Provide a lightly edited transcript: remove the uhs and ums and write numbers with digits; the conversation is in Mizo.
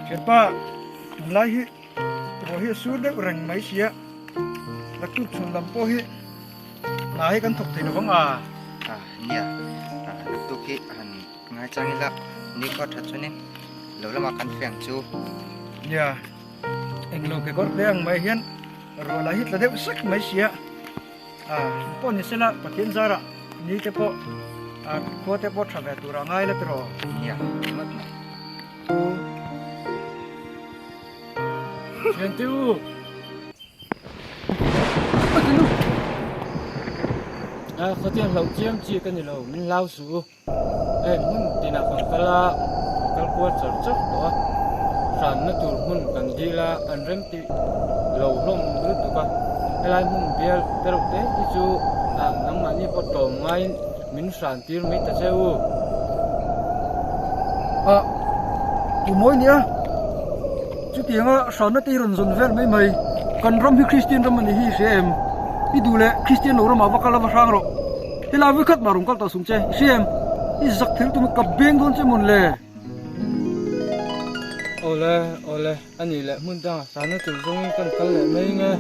Thianpa, tunlai hi ruah hi a sur deuh reng mai sia, naktuk chhun lam pawh hi hna hi kan thawk thei lovang a. A, nia, naktuk hi han ngaichang ila nikhua that chuanin lo lamah kan feng chu. Nia, englo kekawr te ang mai hian ruah lah hi tla deuh sek mai sia. A pawh ni sela Pathian zarah ni te pawh a khua te pawh tha ve tur a ngai la tiraw? Nia, ringawt mai. Thiante u! A khawtiang hlauh chiam chi ka ni lo, min hlau suh u. Heng hmun tinah kan kal a, kan kal kual char char tawh a, hranna tur hmun kan dil a, an rem tih lo hlawm lutuk a, helai hmun bial te reuh te hi chu nangmahni pawh tlawm ngaiin min hran tir mai ta che u. A tu mawi nia, chutianga hranna te hi rawn zawn vel mai mai, kan ram hi Kristian ram a ni hi i hria em? I duh leh Kristian lo ramah va kal a va hrang rawh. Helai vawikhat mah rawn kal tawh sung che, i hria em? I zak thil tum ka beng dawn che mawn le? Awle, awle, a nih leh hmun dangah sahna tur zawngin kan kal leh mai nge?